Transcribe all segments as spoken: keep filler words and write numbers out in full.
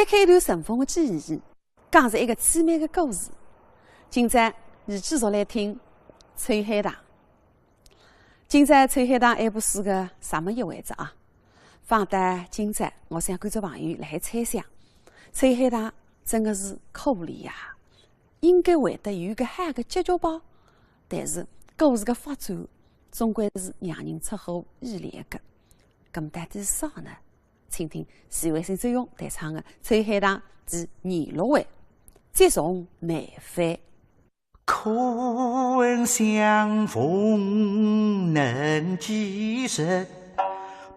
一开头尘封的记忆，讲是一个凄美的故事。今朝，你继续来听《秋海棠》。今朝《秋海棠》搿部书个啥么一回子啊？放到今朝，我想观众朋友辣海猜想，《秋海棠》真的是可怜呀，应该会得有一个好的结局吧？但是故事的发展，总归是让人出乎意料的。那么到底是啥呢？ 请听徐惠新、周勇弹唱的《秋海棠》第廿六回，《结重难返》。可恨相逢难几时，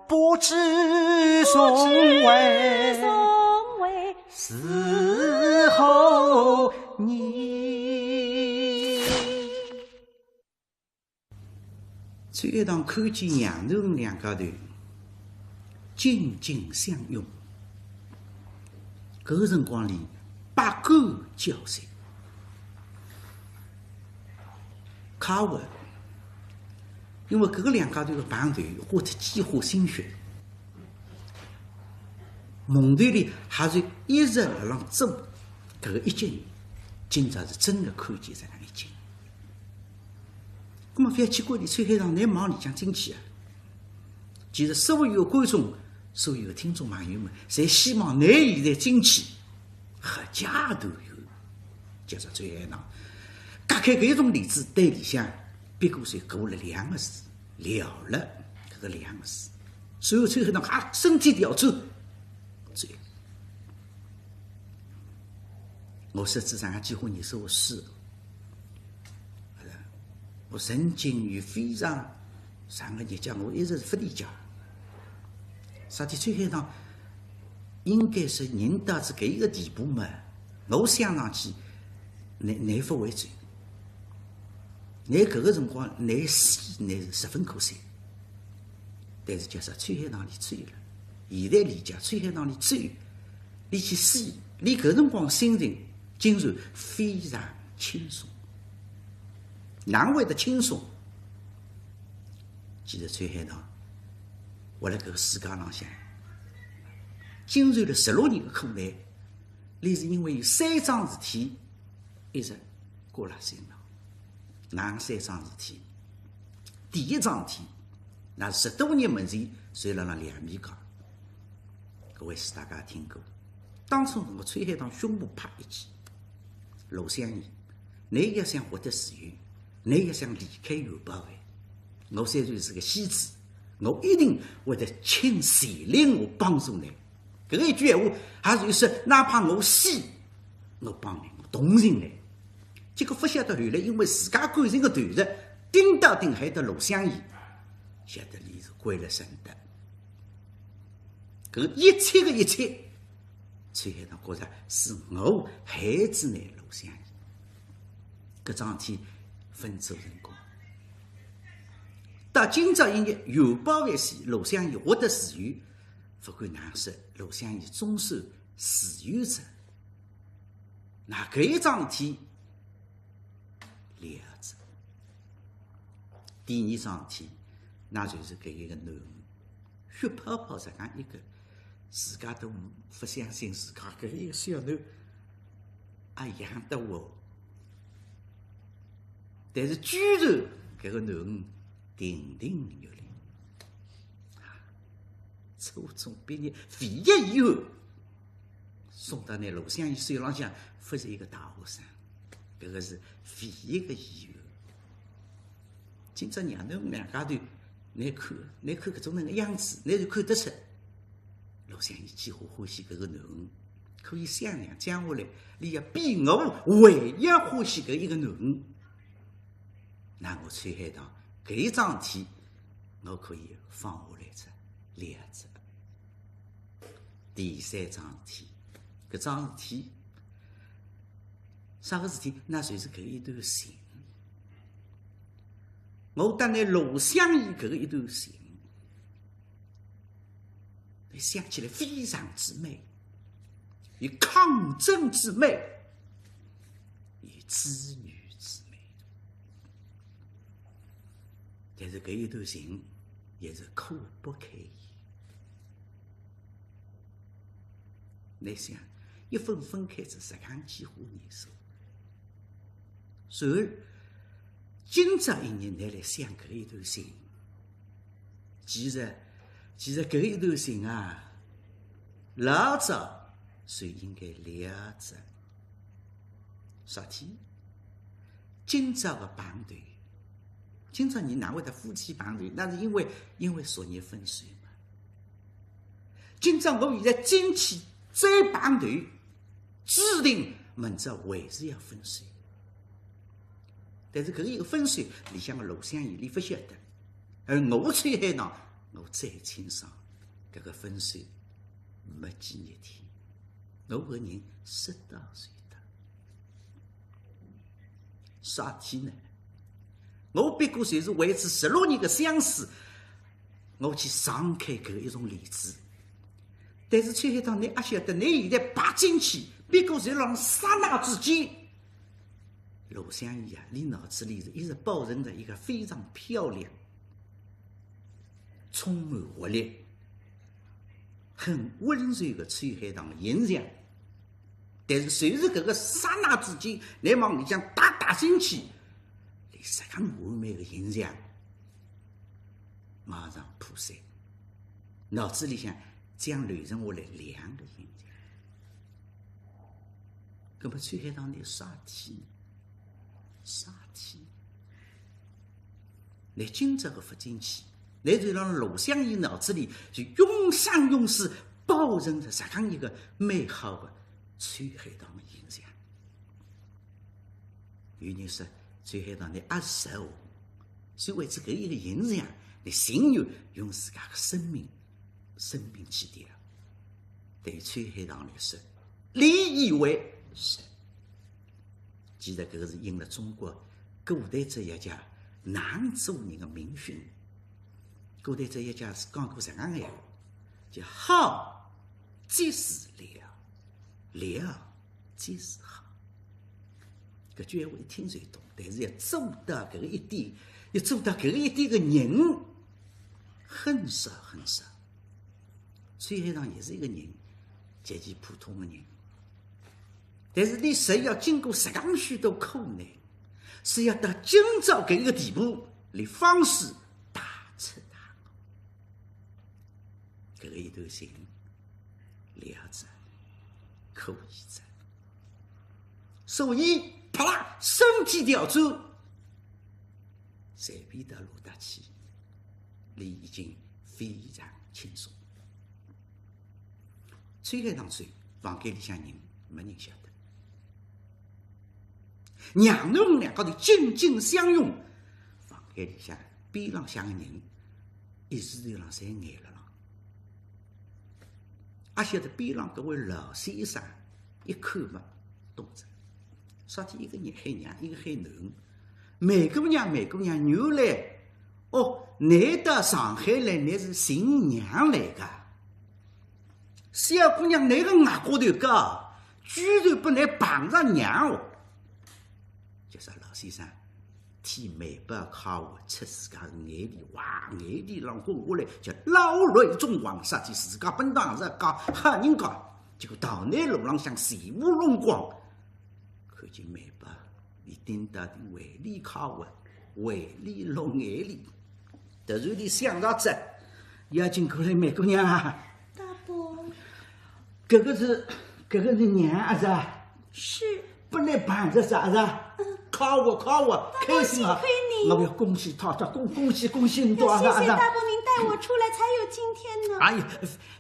不知重回是何年。 秋海棠看见杨囡两家头紧紧相拥，搿个辰光里百感交集。可恶，因为搿个两家头个碰头，花脱几化心血，梦头里还是一直辣浪做搿个一景，今朝是真个看见实梗一景。 那么覅去管伊，秋海棠，倷望里向进去啊。其实所有的观众，所有的听众朋友们，侪希望倷现在进去，合家团圆，叫做秋海棠。隔开搿种帘子，对里向，别个是过了两个字，了了，搿个两个字。所以秋海棠啊，身体调转，走。我实际上几化年数是 我曾经有非常长个日脚，我一直是勿理解。啥体秋海棠应该是人到仔搿一个地步嘛，我想上去，倷，倷勿会走。倷搿个辰光，倷死，倷是十分可惜。但是叫啥秋海棠俚走了，现在理解秋海棠俚走， 俚去死，俚搿辰光心情竟然非常轻松。哪会得轻松？其实秋海棠，活辣搿个世界浪向，经受了十六年个苦难，俚是因为有三桩事体一直挂辣心浪。哪三桩事体？第一桩事体，乃是十多年门前，就辣辣两面讲。 搿回书大家听过。当初我秋海棠胸脯拍一记，罗湘绮，倷要想获得自由，倷要想离开袁宝藩，我虽然是个戏子，我一定会得倾全力我帮助倷。搿个一句闲话，也就是说，哪怕我死，我帮倷，我同情倷。结果勿晓得后来因为自家感情个投入，顶到顶害得罗湘绮，晓得俚是归了顺德。 搿一切个一切，秋海棠觉着是我害仔倷罗湘绮。搿桩事体勿做成功。到今朝一日，袁宝藩死，罗湘绮获得自由，勿管哪说，罗湘绮总算自由哉。那搿一桩事体了哉。第二桩事体，那就是搿一个囡儿，血泡泡实梗一个，自家都勿相信自家搿一个小囡还养得活。但是居然搿个囡儿亭亭玉立，啊，初中毕业，唯一遗憾， 送到倷罗湘绮手浪向，勿是一个大学生，搿个是唯一个遗憾。今朝娘囡两家头，倷看，倷看搿种能个样子，倷就看得出，罗湘绮几化欢喜搿个囡儿，可以想象，将下来，俚要比我还要欢喜搿一个囡儿。那我秋海棠，搿一桩事体，我可以放下来哉，了哉。 第三桩事体，搿桩事体，啥个事体？那就是搿一段情。我搭倷罗湘绮搿个一段情，想起来非常之美，有抗争之美，有子女之美。但是搿一段情也是苦不堪言。 倷想，一分分开仔实梗几化年数。随后，今朝一日拿来想搿一段情，其实，其实搿一段情啊，老早就应该了哉。啥体？今朝个碰头，今朝伲哪会得夫妻碰头？那是因为，因为昨日分手嘛。今朝我现在进去再碰头，注定明朝还是要分手。但是搿一个分手，里向个罗湘绮俚勿晓得，而我秋海棠，我最清爽，搿个分手没几日天，我个人说到就到。啥体呢？我不过就是为仔十六年个相思，我去撞开搿一种例子。但是秋海棠，倷阿晓得，倷现在踏进去，不过就辣刹那之间，罗湘绮啊，俚脑子里是一直保存着一个非常漂亮、充满活力、很温柔个秋海棠个形象。但是就是搿个刹那之间，倷往里向踏踏进去，俚实梗完美个形象马上破碎，脑子里向将留存下来两个形象。葛末秋海棠，倷啥体呢？啥体呢？倷今朝个勿进去，倷就让罗湘绮脑子里就永生永世保存着实梗一个美好个秋海棠个形象。有人说，秋海棠，倷阿是哦，所以为仔搿一个形象，倷情愿用自家个生命，生命去掉。对于秋海棠来说，俚以为是。其实搿个是应了中国古代哲学家囊中人个名训。古代哲学家是讲过实梗个闲话，叫好即是了，了即是好。搿句闲话一听就懂，但是要做到搿个一点，要做到搿个一点个人，很少很少。秋海棠也是一个人，极其普通个人，但是俚是要经过实梗许多苦难，是要到今朝搿一个地步，俚方始大彻大悟。搿个一段情，了哉，可以哉。所以，啪啦，身体调转，随便到哪搭去，俚已经非常轻松。秋海棠走，房间里向人没人晓得。娘囡两家头紧紧相拥，房间里向边浪向个人一时头浪侪呆了浪。阿晓得边浪搿位老先生一看嘛，懂哉，啥体一个人喊娘，一个喊囡。梅姑娘，梅姑娘，原来，哦，倷到上海来，倷是寻娘来个。小姑娘，倷个额角头高，居然拨倷碰着娘哦。就说老先生，替梅宝揩汗，出自家个眼泪，哇，眼泪浪滚下来，叫老泪纵横，啥体自家本当是个好人家，结果到倷路浪向全部弄光。看见梅宝，俚盯到俚为俚揩汗，为俚落眼泪。突然俚想到哉，要紧过来，梅姑娘啊，大伯。搿个是，搿个是娘啊，是啊？是。拨倷碰着哉，是啊？嗯。揩汗，梏汗，大伯，开心啊！幸亏你。我要恭喜她，她恭，恭喜，恭喜你，多啊，是啊？谢谢大伯，您带我出来才有今天呢。哎呀，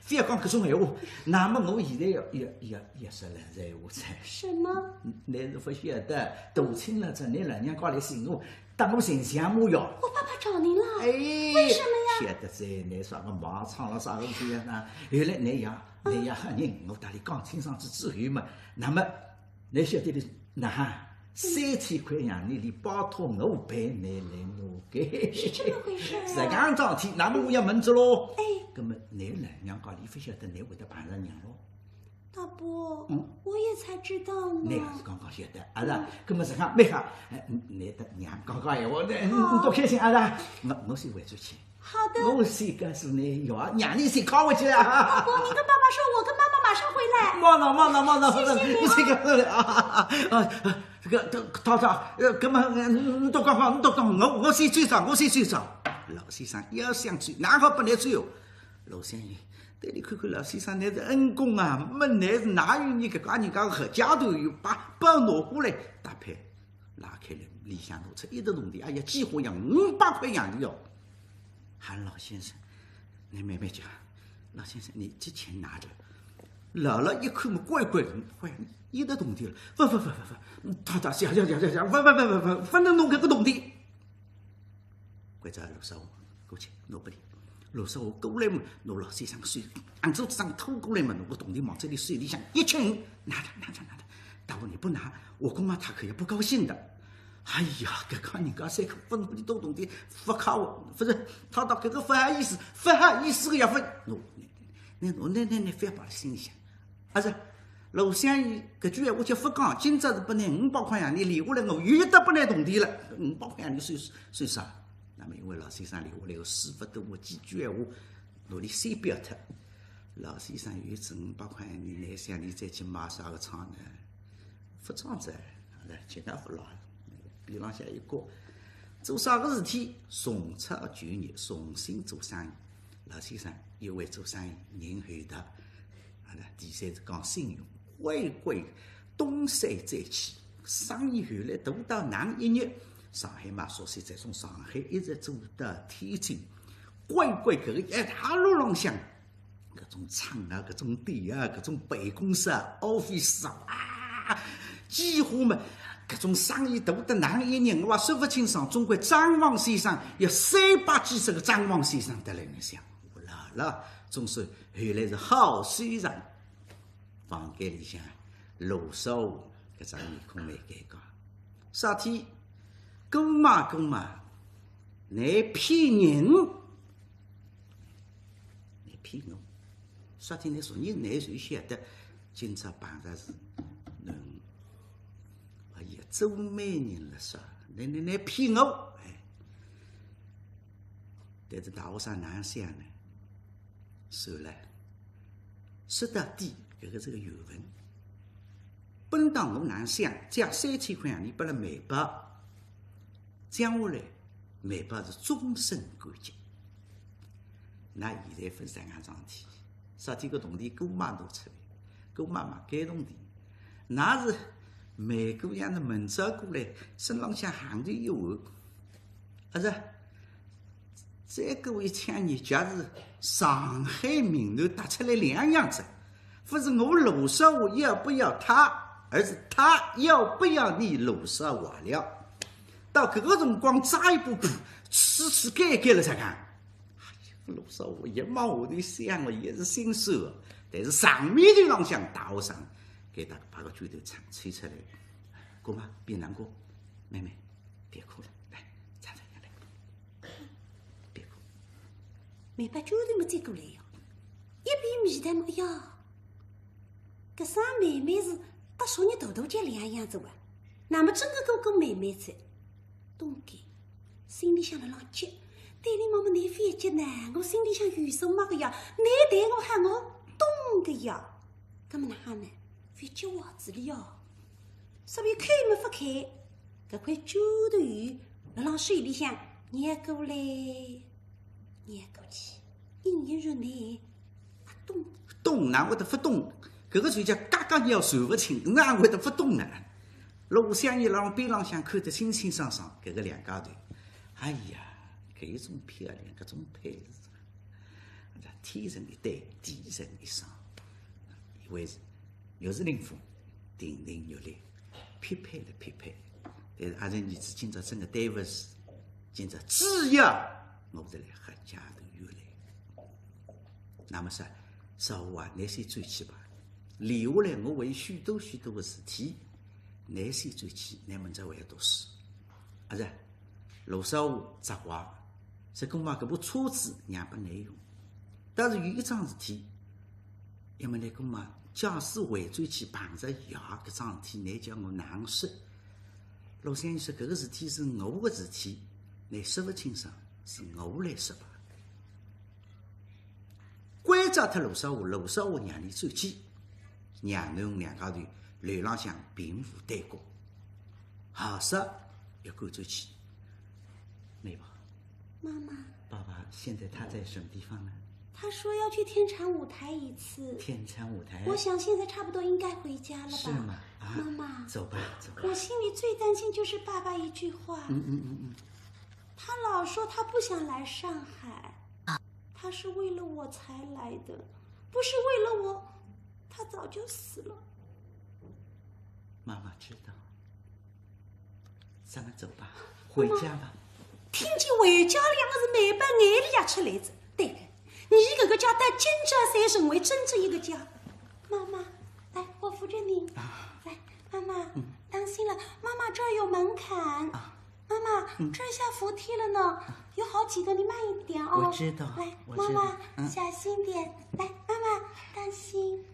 覅讲搿种闲话。那么我现在要，要，要，要说老实闲话哉。什么？倷是勿晓得，大清老早倷老娘家来寻我，搭我寻相骂哟。我爸爸找您了？哎，为什么呀？晓得哉，倷啥个忙唱了啥个事呀？原来倷爷，倷爷吓人，我搭俚讲清爽仔之后嘛，那么，倷晓得俚哪哈，三千块洋钿，俚拜托我陪倷来骂个。是这么回事啊？实梗桩事体，那么我要问哉咯。哎。葛么倷老娘家里勿晓得倷会得碰着娘咯？大伯，嗯。我也才知道呢。倷也是刚刚晓得，啊是啊？嗯。葛么实梗蛮好，哎，倷搭娘讲讲闲话，倷，倷，好。倷多开心，啊是啊？我，我先回转去。好的。我先告诉你，要让你先靠回去啊。伯伯，您跟爸爸说，我跟妈妈马上回来。慢了，慢了，慢了，谢谢你啊。我先告诉你啊，啊，啊，这个，这，太太，呃，搿么，呃，侬多讲讲，侬多讲，我，我先走哉，我先走哉。老先生要想走，哪好拨侬走哟？老先生对伊看看，老先生，侬是恩公啊，没侬是哪有你搿家人家个合家团圆，把包拿过来搭配。 拉开来，里向拿出一沓铜钿，哎呀，几乎要五百块洋钿哦。喊老先生，侬慢慢叫，老先生，你这钱拿着。老老一看么，乖乖的，坏，一沓铜钿了，勿勿勿勿勿，太太，呀呀呀呀呀，勿勿勿勿勿，勿能拿搿个铜钿。关照罗少华过去拿拨伊。罗少华过来么，拿老先生个手，硬做子上拖过来么，拿个铜钿往这里手里向一揿，拿着拿着拿着。 大伯，你不拿，我姑妈她可要不高兴的。哎呀，搿家人家三口分拨侬多铜钿，勿靠我，勿是，太太搿个勿好意思，勿好意思个呀，勿，侬，侬，侬，侬，侬勿要摆辣心里向。阿是，罗湘绮搿句闲话叫勿讲，今朝是拨侬五百块洋钿，留下来我又得拨侬铜钿了，五百块洋钿算，算啥？那么因为老先生留下来个师傅多，我几句闲话，拿伊先表脱。老先生有一只五百块洋钿，侬想伊再去买啥个唱呢？ 勿唱哉，哎，绝对勿拉。边浪向一个，做啥个事体，重操旧业，重新做生意。老先生又会做生意，人厚道。啊，第三是讲信用，乖乖东山再起，生意后来大到哪一日，上海嘛，索性再从上海一直做到天津，乖乖搿个一大路浪向 搿种厂啊，搿种店啊，搿种办公室啊，office啊，哇，几乎嘛，搿种生意大得哪能一年，我也说勿清爽，总归账房先生有三百几十个账房先生得来，侬想，我老老总算后来是好收场。房间里向，罗少华搿张面孔蛮尴尬，啥体？姑妈，姑妈，侬骗人！ 侬骗我，啥体？侬昨日侬就晓得今朝碰着是囡儿，哎呀，做媒人了啥？侬，侬，侬骗我！哎，但是大学生哪能想呢？算了，说到底，搿个是个缘分。本当我哪能想，借三千块洋钿拨了梅宝， 将下来梅宝是终身感激。那现在勿是搿样桩事体，啥体？搿铜钿姑妈拿出来，姑妈买该铜钿，那是梅姑娘的门招过来，身浪向行头一换，啊是，再过一两年，假使上海名头踏出来两样子， 勿是我罗少华要不要她，而是她要不要你罗少华了。到搿个辰光，再一步，噗，痴痴该该了才讲。哎呀，罗少华一望下头想了，也是心酸啊。但是场面头浪向大学生，给他把个拳头抽，抽出来。姑妈，别难过，妹妹，别哭了，来，站在这里，别哭。梅宝拳头没接过来呀，一边迷瞪么，哎呀， 搿声妹妹是搭昨日大大叫两样子哇，那么真个哥哥妹妹哉。懂个，心里向辣浪急，对伊妈妈，侬覅急呢，我心里向有数嘛个呀，侬对我喊我懂个呀，搿么哪哈呢？覅急话子了呀，啥物事开么勿开，搿块绢头油辣浪手里向捏过来，捏过去，隐隐约约呢， 勿懂。懂，哪会得勿懂？搿个就叫嘎嘎要算勿清，哪会得勿懂呢？罗湘绮辣浪边浪向看得清清爽爽，搿个两家头，哎呀，搿一种漂亮，搿种配置，天成一对，地成一双。因为是玉树临风，亭亭玉立，匹配了匹配。但是阿是儿子今朝真个对勿住，今朝只要我是来合家团圆来。 那么说，少华啊，侬先转去吧。留下来我还有许多许多个事体，侬先转去，侬明朝还要读书。啊是，罗少华责怪，说姑妈搿部车子让拨侬用。但是有一桩事体，要么侬姑妈假使回转去碰着爷搿桩事体，侬叫我哪能说？罗湘绮说搿个事体是我个事体，侬说勿清爽，是我来说吧。杀脱罗少华，罗少华让伊转去，娘囡两家头楼浪向并无耽搁，好煞一干转去。梅宝，妈妈，爸爸现在他在什么地方呢？他说要去天蟾舞台一次。天蟾舞台。我想现在差不多应该回家了吧？是吗？啊，妈妈，走吧，走吧。我心里最担心就是爸爸一句话。嗯嗯嗯嗯。他老说他不想来上海，他是为了我才来的，不是为了我，他早就死了。妈妈知道。咱们走吧，回家吧。听见回家两个字，梅宝眼泪也出来了。对的，你搿个家到今朝才成为真正一个家。妈妈，来，我扶着你。来，妈妈，当心了，妈妈这儿有门槛。妈妈，这儿下扶梯了呢，有好几个，你慢一点哦。我知道来，我知道妈妈，嗯小心点。来，妈妈，当心。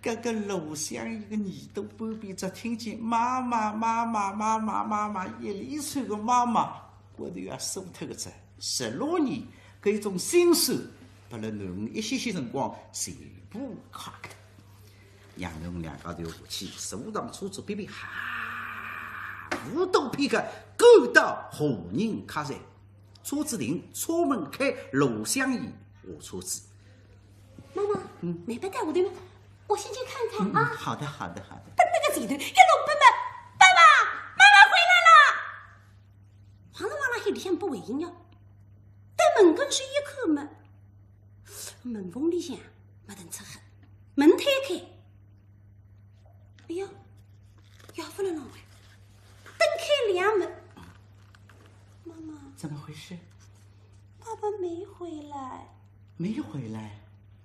搿个罗湘绮个耳朵半边只听见妈妈妈妈妈妈妈妈一连串个妈妈，骨头也酥脱个哉。十六年，搿种心酸，拨了囡儿一歇歇辰光全部卡脱。娘囡两家头下去，坐上车子，别别哈，无多片刻，赶到华仁客栈。车子停，车门开，罗湘绮下车子。妈妈，梅宝在屋里吗？我先去看看啊。好的，好的，好的。奔那个前头，一路奔奔，爸爸妈妈回来了。望了望了，海里向不回应呀。到门跟首一看嘛，门缝里向没灯出黑，门推开，哎呀，爷勿辣浪喂，灯开亮嘛。妈妈，怎么回事？爸爸没回来。没回来。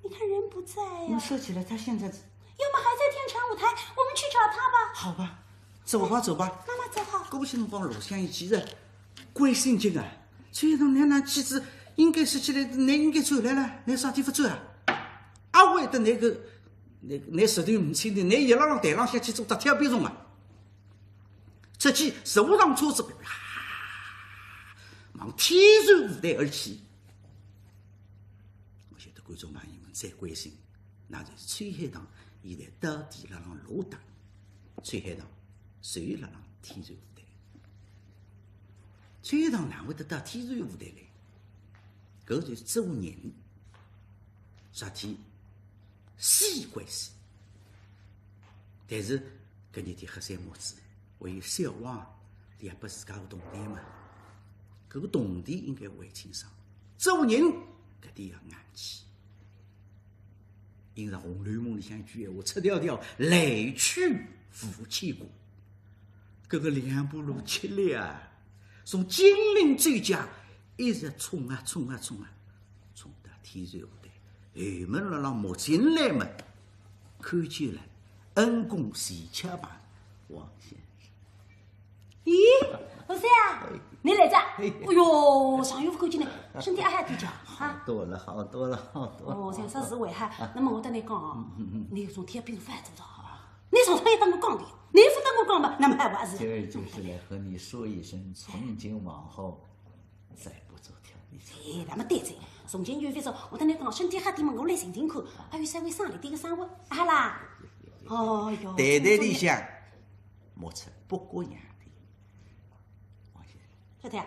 你看人不在呀。那说起来，他现在要么还在天蟾舞台，我们去找他吧。好吧，走吧，走吧。妈妈走好。搿歇辰光罗湘绮其实怪心情啊，所以讲，㑚㑚妻子应该说起来，㑚应该转来了，㑚啥地方转啊？阿会得㑚个，㑚㑚实头唔清的，㑚一浪浪台浪向去做搭跳边虫啊？出去坐上车子，啊，往天蟾舞台而去。我晓得观众朋友们最关心，那就是秋海棠现在到底辣浪落搭？秋海棠就辣浪天蟾舞台。秋海棠哪会得到天蟾舞台来？搿就是做人，啥体死关系。但是搿日天黑三毛子，还有小王，伊也拨自家个铜钿嘛，搿个铜钿应该还清爽。做人搿点要硬气。 应着《红楼梦》里向一句闲话，赤条条来去无牵挂。搿个两步路吃力啊，从金陵周家一直冲啊冲啊冲啊，冲到天蟾舞台，后门辣浪摸进来嘛，看见了恩公钱家旁王先生。 咦，罗三啊，你来着？哎哟，长远勿看见呢，身体阿好点叫啊？多了，好多了，好多了。哦，像啥事为哈？那么我跟你讲啊，你有种天病发作的啊，你上趟也跟我讲的，你勿跟我讲嘛，那么还不是？今儿就是来和你说一声，从今往后再不做挑拨。哎，那么对着，从前有一说，我跟你讲，身体好点嘛，我来寻寻看，还有稍微省力点个生活，好啦。哦哟，袋袋里向摸出八角洋钿。王先生，晓得啊？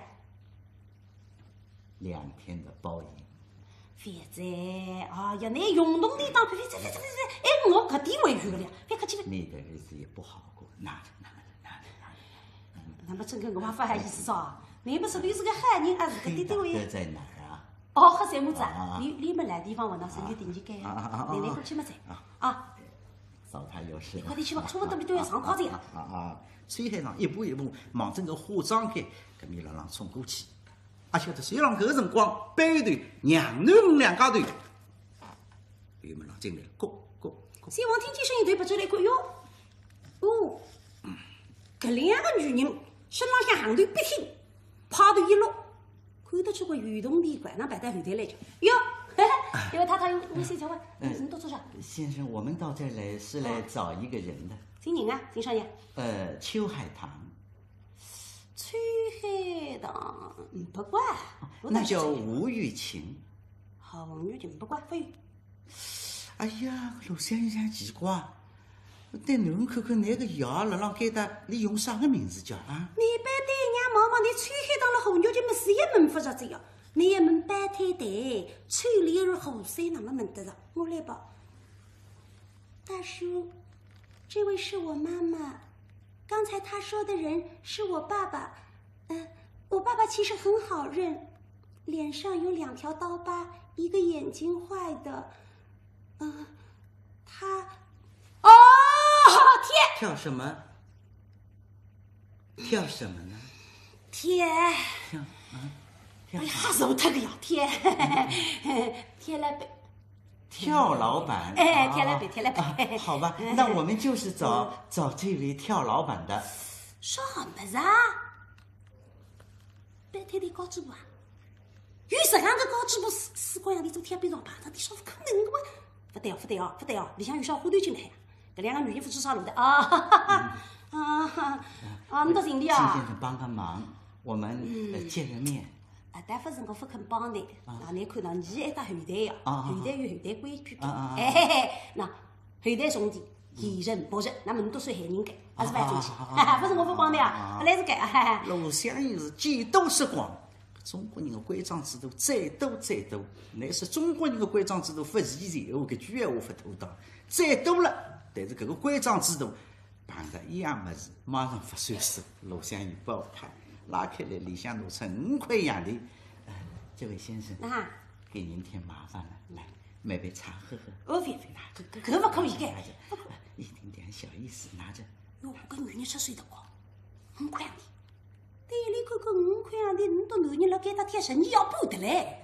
两天的包银。反正，哎呀，你用铜钿当，反正，反正，反正，哎，我搿点回去个了，别客气了。你的日子也不好过，拿着，拿着，拿着，拿着。那么真个我也不好意思说，你不是你是个好人啊，是搿点点回去。黑的在哪儿啊？哦，黑三母子啊啊，你你们来地方我那是有定期改啊啊啊啊啊你那过去么子啊？糟蹋有事。快点去吧，差不多都要上课子呀。啊啊啊！秋海棠一步一步望准个化妆间，搿面辣浪冲过去。阿晓得就辣搿个辰光，背后头娘囡两家头，由门浪进来了，咯咯咯。小王听见声音，头别转来一看，哟，哦，搿两个女人身浪向行头笔挺，派头一落，看得出个有铜钿个，那摆到后台来讲，哟，因为他他有微信叫问，你你都做啥？先生，我们到这儿来是来找一个人的。寻人啊，寻啥人？呃，秋海棠。秋海棠，嗯，不怪，我那叫倒是这样吴玉琴。好，红玉就勿管勿有。哎呀，罗湘绮奇怪，对囡看看，㑚个爷辣浪该搭，俚用啥个名字叫啊？倷别对娘望望，倷秋海棠了红玉就没事也问勿着这样，倷也问白太太，秋丽儿何塞哪么问得着？我来吧。大叔，这位是我妈妈，刚才她说的人是我爸爸。嗯，我爸爸其实很好认，脸上有两条刀疤，一个眼睛坏的。嗯，他，哦，天！跳什么？跳什么呢？天！跳啊，跳哎呀，吓死我这个呀！天，天来北，跳老板，哎，啊跳来北，跳来北。啊，好吧，那我们就是找找这位跳老板的。啥物事啊？白太太高主播啊？有实梗个高主播，四四姑娘里做跳边上碰着，你说勿可能个哇？勿对哦，勿对哦，勿对哦，里向有小花头进来呀。搿两个女人勿知啥路的啊。啊啊，侬到寻俚啊？请先生帮个忙，我们呃见个面。啊，但勿是我勿肯帮的，啊，倷看到伲一家后台呀，啊啊啊后台有后台规矩的。啊啊啊哎嘿嘿，那后台兄弟，前程莫测，那么侬都算害人个，还是勿要进去。啊啊啊啊啊勿是我勿帮的啊，啊啊勿来事个。罗湘绮是见多识广，中国人的规章制度再多再多，乃是中国人的规章制度勿齐全，搿句闲话勿妥当。再多了，但是搿个规章制度碰着一样物事，马上勿算数。罗湘绮勿怕，拉开来里向拿出五块洋钿。呃，这位先生，啊，给您添麻烦了，来，买杯茶喝喝。哦，覅覅，搿搿搿勿可以个。拿着，一丁点小意思，拿着。哟，搿女人出手大哦，五块洋钿。对俚看看五块洋钿，侬到男人辣该搭贴身，你要不得嘞。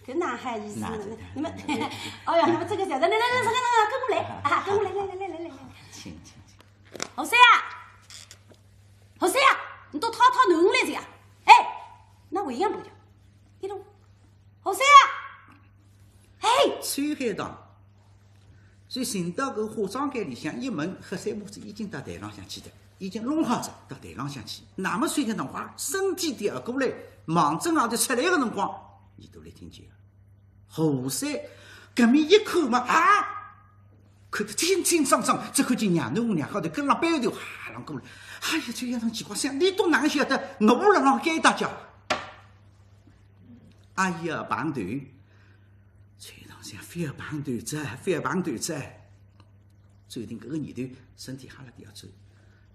搿哪好意思？拿着，那么，拿着。哎呀，那么这个小子，来来来，这个，这个，跟我来啊，跟我来，来来来来来来。请请请。何塞啊，何塞啊，侬到讨讨囡来着呀？哎，那我一样不叫，一路，何塞啊，哎，秋海棠，所以寻到搿化妆间里向一问，黑三母子已经到台浪向去的，已经弄好了，到台浪向去。那么秋海棠哇，身体调过来，望准外头出来个辰光，伊都来听见了。何塞搿面一看嘛，啊，看得清清爽爽，只看见娘囡娘家头跟牢背后头哈浪过来。哎呀，秋海棠奇怪，想你都哪能晓得我辣浪该搭叫？哎呀，碰头，秋海棠想，覅碰头哉，覅碰头哉。最近搿个念头，身体哈拉调转，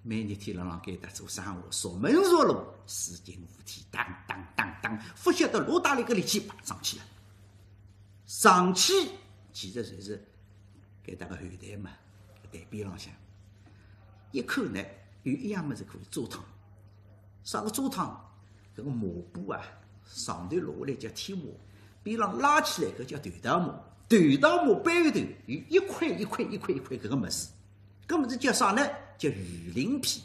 每日天辣浪该搭做生活，熟门熟路，四进五体，当当当当，勿晓得哪搭来个力气爬上去了。上去其实就是该搭个后台嘛，台边浪向。一看呢，有一样物事可以遮挡。啥个遮挡？搿个抹布啊，上头落下来叫天抹，边浪拉起来搿叫头道抹。头道抹背后头有一块一块一块一块搿个物事，搿物事叫啥呢？叫鱼鳞片。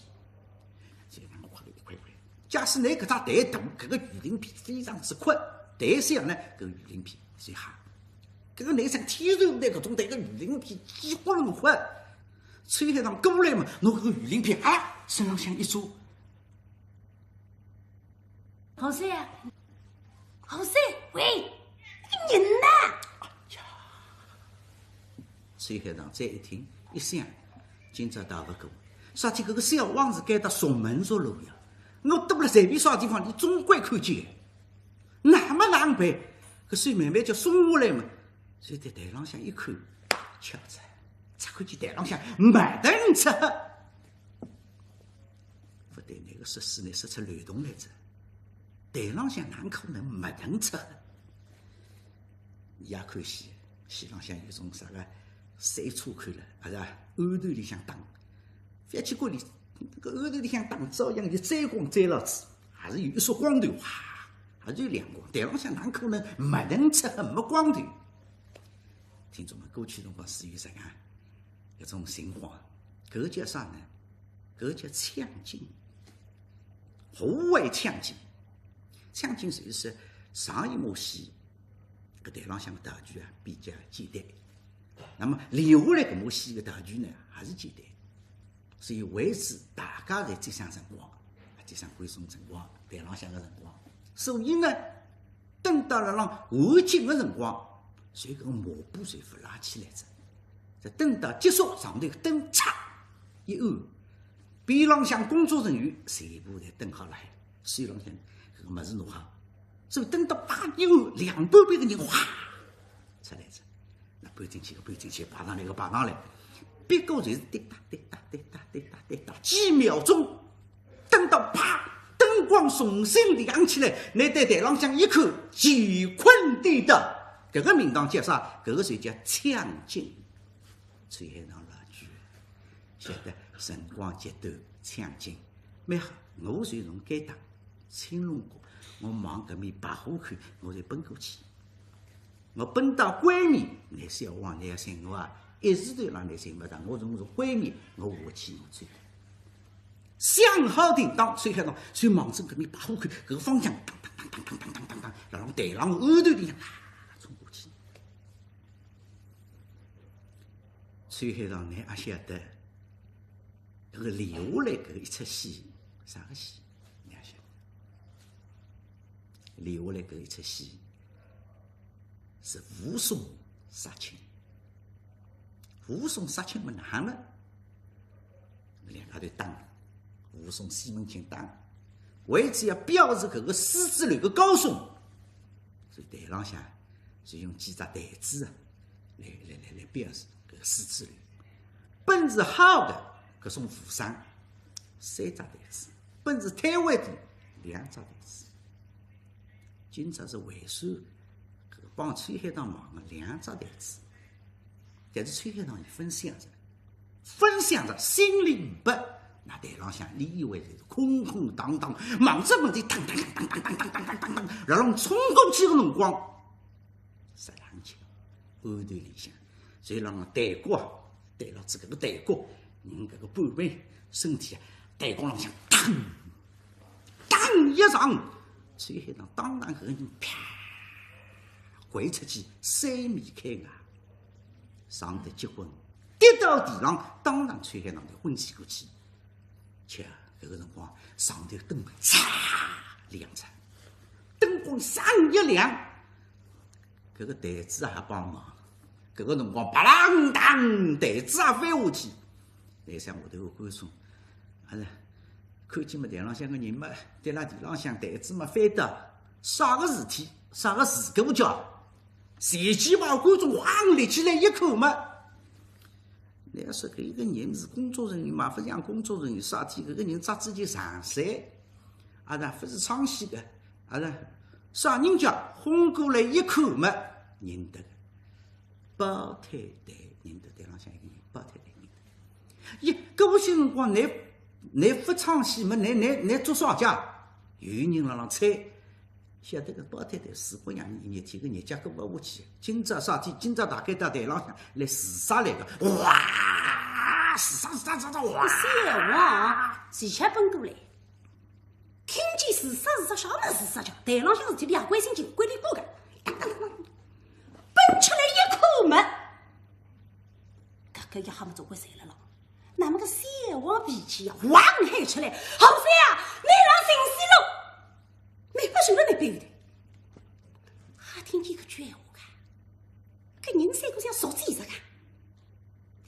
就那么块一块一块。假使拿搿只台大，搿个鱼鳞片非常之宽，台小呢，搿鱼鳞片最好。搿个男生天然的搿种台个鱼鳞片几乎能宽，秋海棠过来嘛，拿搿个鱼鳞片啊，身浪向一遮，何塞啊，何塞，喂，搿人呢？秋海棠再一听，一想，今朝逃勿过，啥体搿个小王子该搭熟门熟路呀，我躲辣随便啥地方，伊总归看见。那么哪能办？搿手慢慢叫松下来嘛，所以在台浪向一看，巧哉，只看见台浪向没人吃。 勿对，那个说书呢，说出漏洞来着。台浪向哪可能没人吃？伊也看戏，戏浪向有种啥个三岔口了，还是啊，暗头里向打，覅去管伊，搿个暗头里向打，照样就追光追牢仔，还是有一束光头，哗，还是有亮光。台浪向哪可能没人吃，没光头？听众们，过去辰光是有啥个？ 搿种情况，搿叫啥呢？搿叫抢镜，户外抢镜。抢镜就是上一幕戏，搿台浪向个道具啊比较简单，那么留下来搿幕戏个道具呢还是简单，所以为此大家侪节省辰光，节省观众辰光，台浪向个辰光。所以呢，等到了浪完结个辰光，随搿个幕布随勿拉起来哉。再等到结束，上头灯嚓一暗，边浪向工作人员全部侪等好了，手浪向搿个物事拿好，所以等到啪一暗，两半边个人哗出来哉。 那搬进去个搬进去，爬上来个爬上来，别个侪是滴答滴答滴答滴答滴答，几秒钟，等到啪，灯光重新亮起来，拿对台浪向一看，乾坤地道，搿个名堂叫啥？搿个就叫抢镜。秋海棠老鬼晓得辰光极短，抢镜蛮好，我就从该搭青龙阁，我望搿面白虎口，我就奔过去。 我奔到关面，倷小王倷要寻我啊，一时头浪倷寻勿着，我从从关面，我下去我追。想好停当，秋海棠随望准搿面白虎口搿个方向，当当当当当当当当当，辣浪台浪后头里向啊冲过去。秋海棠倷阿晓得，搿个留下来搿一出戏，啥个戏？倷阿晓得？留下来搿一出戏， 是武松杀亲。武松杀亲么哪能呢？两家头打，武松西门庆打，为仔要表示搿个狮子楼个高尚，所以台浪向就用几只台子啊，来来来来表示搿个狮子楼。本事好个搿种武生，三只台子，本事推扳点，两只台子。 今朝是为首，搿个帮秋海棠忙个两只台子，但是秋海棠伊勿想着，勿想着心里勿，那台浪向俚以为是空空荡荡，望准么就当当当当当当当当当当当，然后冲过去个辰光，实梗巧，暗头里向，就辣浪台角啊，对牢仔搿个台角，人搿个半边身体啊，台角浪向当 当一撞，秋海棠当场搿个人啪，掼出去，三面开外，撞得结棍，跌到地浪，当场秋海棠就昏死过去。恰搿个辰光，上头灯嚓亮着，灯光唰一亮，搿个台子也帮忙，搿个辰光啪啷当，台子也翻下去。台浪向下头个观众，阿是看见么台浪向个人么，跌辣地浪向，台子么翻倒，啥个事体？啥个事故叫？前几排观众哗立起来一看么，倷要说搿一个人是工作人员嘛，勿像工作人员，啥体搿个人着仔件长衫，阿是勿是唱戏个，阿是啥人家？轰过来一看么，认得个，包太太认得，台浪向一个人，包太太认得。咦，搿歇辰光倷，倷勿唱戏么，倷，倷，倷做啥介？有人辣浪猜，晓得个包太太，四百洋钿一日天个日脚过勿下去，今朝啥体？今朝大概到台浪向来自杀来个，哇，自杀自杀自杀，哇！小王啊，齐巧奔过来，听见自杀自杀，啥么自杀叫？台浪向事体倷也关心，就关俚个个，当当当当，奔出来一看么，搿个一吓么总归散了咯。那么个小王脾气呀，哇喊出来，好噻啊，倷辣寻死咯！ 没法受了，没别的。还听见个句闲话个，搿人三个像熟记着个，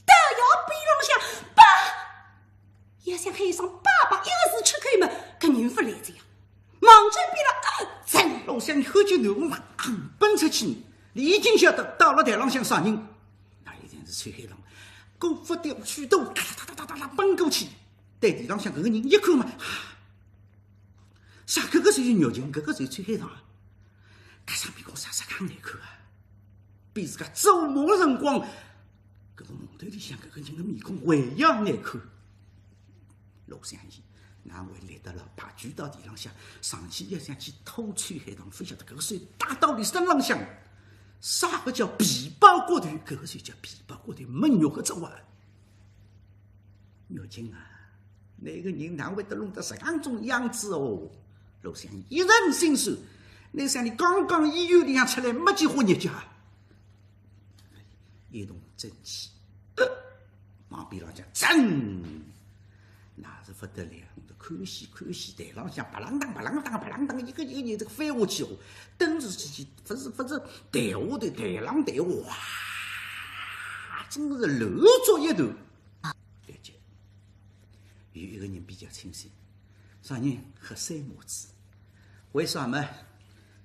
到腰背浪向，爸，要想喊声爸爸一个字出口么，搿人勿来哉呀。望准边浪，啊，真。老想喝酒牛嘛，奔出去，已经晓得到了台浪向啥人，那一定是秋海棠，顾勿得许多，哒哒哒哒哒哒奔过去，对地浪向搿个人一看嘛，啊， 啥，搿个就是玉琴，搿个就是秋海棠啊。搿张面孔啥啥介难看啊，比自家做梦个辰光，搿个梦头里向搿个人个面孔还要难看。老想伊，哪会立得牢，爬跪到地浪向，上去要想去拖秋海棠，勿晓得搿个手搭到俚身浪向。啥个叫皮包骨头？搿个就叫皮包骨头，没肉个哉哇。 玉琴啊，倷个人哪会得弄得实梗种样子哦？老想一阵心酸，倷想倷刚刚医院里向出来没几化日脚，一动真气，呃，望边浪向真，那是勿得了，看戏看戏，台浪向白浪当白浪当白浪当，一个一个人这个翻下去哦，登时之间，勿是勿是，台下头台浪台下，哇，真是乱作一团。了解，有一个人比较清醒，啥人？黑三麻子。为啥么？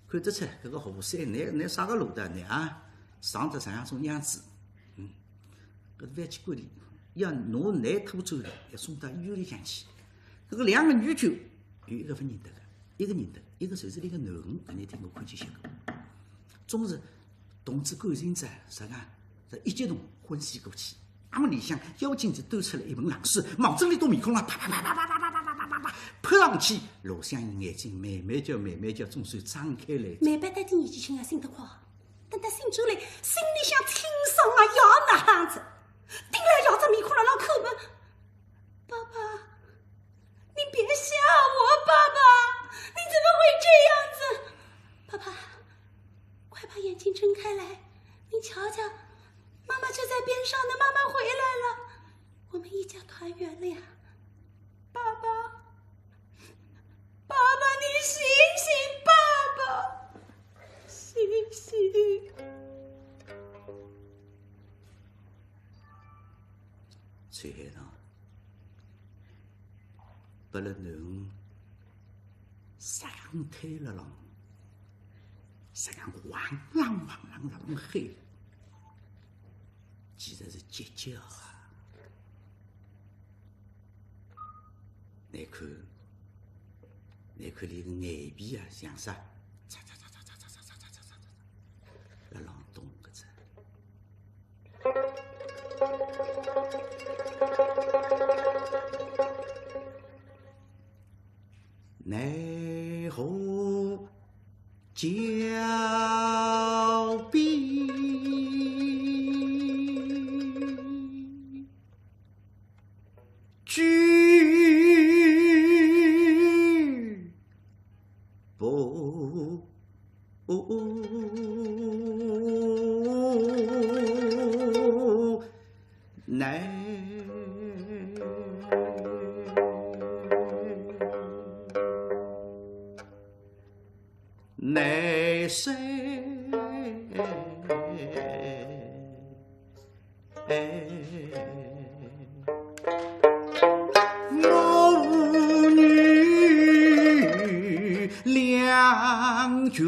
看得出搿个和尚，拿拿啥个路道呢啊？上得像样种样子，嗯。 搿是万千个，要拿伊拖出来，要送到医院里向去。搿个两个女眷，有一个勿认得个，一个认得，一个就是伊个囡儿，搿日天我看见歇个，总是同志感情在，啥个，是一激动昏死过去。那么里向要紧就端出来一盆冷水，望仔俚笃面孔浪啪啪啪啪啪啪啪啪啪啪啪，泼上去，罗湘绮眼睛慢慢叫慢慢叫，总算张开来。慢慢到底年纪轻啊，醒得快。 等到醒转来，心里向清爽啊，要哪哼子？盯牢爷只面孔辣浪叩问：“爸爸，你别吓我，爸爸，你怎么会这样子？爸爸，快把眼睛睁开来，你瞧瞧，妈妈就在边上呢，妈妈回来了，我们一家团圆了呀。”爸爸，爸爸，你醒醒，爸爸，醒醒。秋海棠拨了囡儿吓退了浪，实梗哇啦哇啦辣浪喊，其实是急叫啊。 倷看，倷看俚个眼皮啊，像啥？嚓嚓嚓嚓，辣浪动个哉。奈何桥边 举步难。难舍。 母女两全。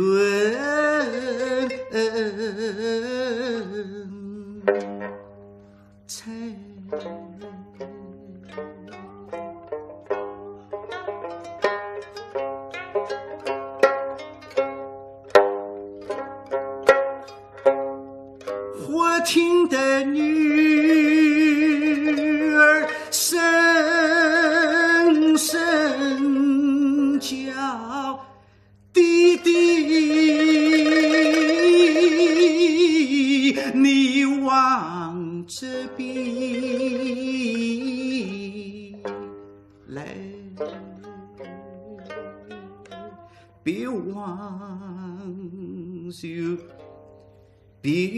忽听得女儿声声叫：弟弟，你往这边来，别忘记 必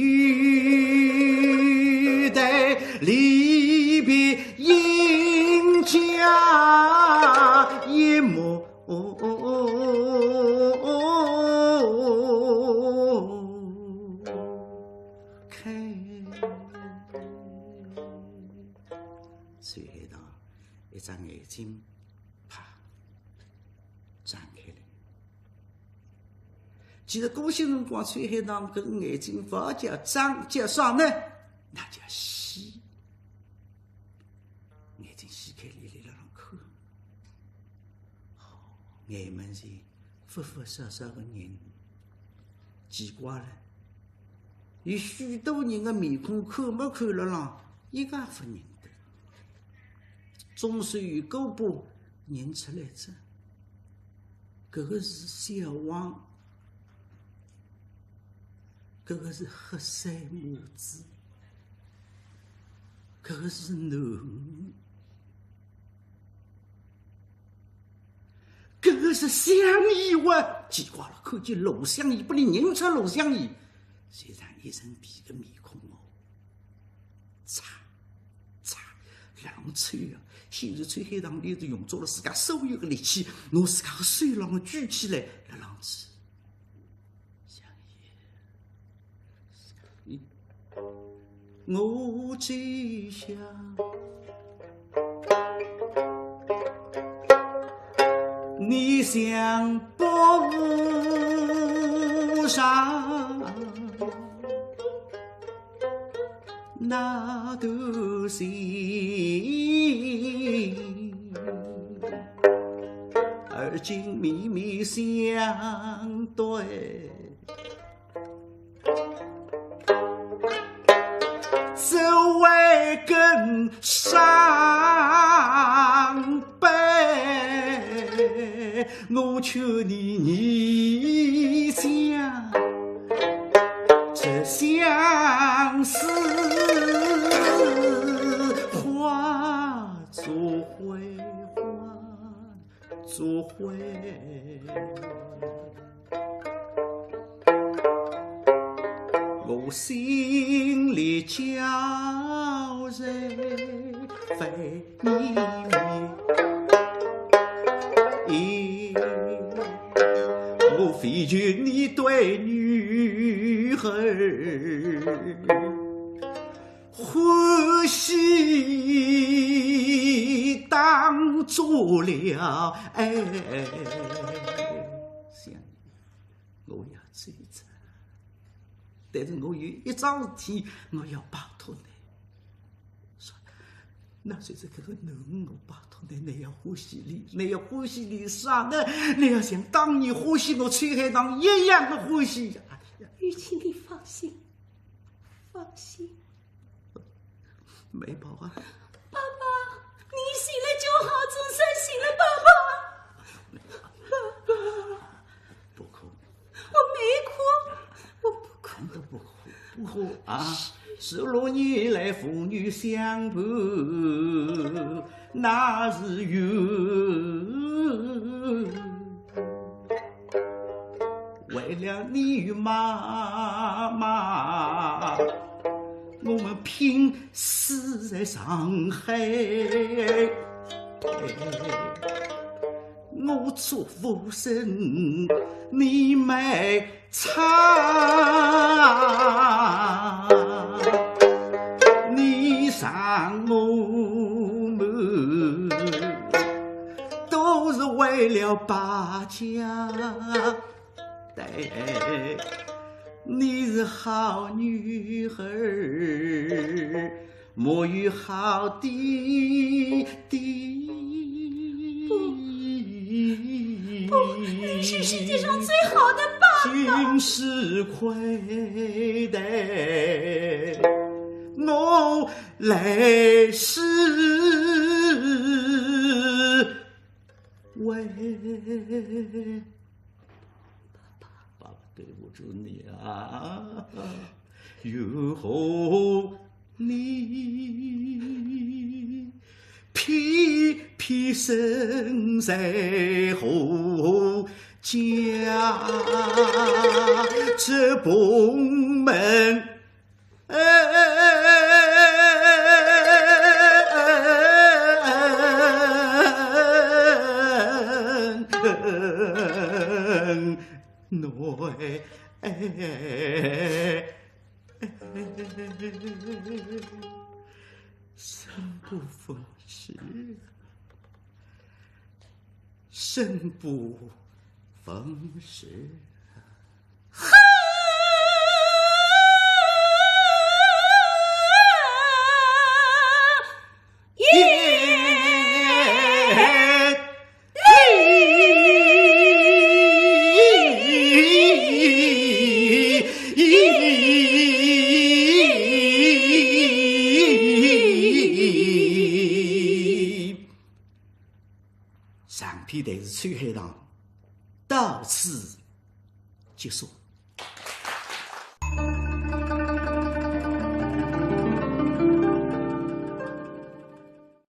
待离别阴家一抹开。秋海棠一只眼睛啪张开来。 其实搿歇辰光，秋海棠搿个眼睛勿叫张，叫啥呢？那叫细。眼睛细开，俚辣浪看。哦，眼门前忽忽少少个人，奇怪了，有许多人个面孔看末看辣浪，一个也勿认得。总算有个把认出来哉。 搿个是小王，搿个是黑三麻子，搿个是囡儿，搿个是湘绮哇！奇怪了，看见罗湘绮，拨俚认出罗湘绮，虽然一身皮个面孔哦，嚓嚓辣浪抽啊，现在秋海棠俚是用足了自家所有的力气，拿自家的手浪举起来，辣浪去。我只想，你想不上。 那段情，而今面面相对，只为更伤悲。我劝你，你想 这相思化作灰，化作灰。我心里焦热 分你，我非劝你对女儿欢喜当作了，哎。想我要走哉，但是我有一桩事体，我要拜托你。 说，那就是搿个囡儿，我拜托你，你要欢喜俚，你要欢喜俚啥呢？你要像当年欢喜我秋海棠一样的欢喜呀！哎呀，玉清，你放心，放心。梅宝啊，爸爸，你醒了就好，总算醒了，爸爸。爸爸，不哭。我没哭，我不哭。都不哭。 不哭啊，十六年来父女相伴，那是缘。为了你与妈妈，我们拼死在上海。我祝福声，你们 唱，你让我们都是为了把家带，你是好女儿，没有好爹爹。不，不，你是世界上最好的爸爸。 今世亏待，我来世为。爸爸，爸爸对不住你啊，有后 你偏偏身在何家这蓬门。长篇弹词《秋海棠》到此结束。